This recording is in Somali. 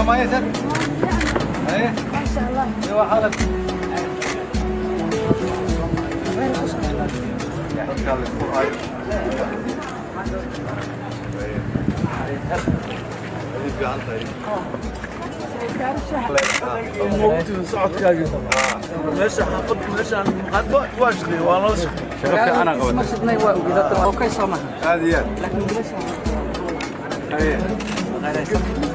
Maaya sir. Haye. Maasha Allah. Iyo waa xaalad. Dadkaa la isku hayo. Ay fiican tahay. Socodkaaga meesha xaafadda, meeshaan hadba waa shaqeey, waa noo shaqeey. Shaqo fiican aan qabatay. Masjidnay waa ogid hadda waa okay, soo maha? Aad iyo aad. Laakiin wiilasha Haye. maqaaraysan.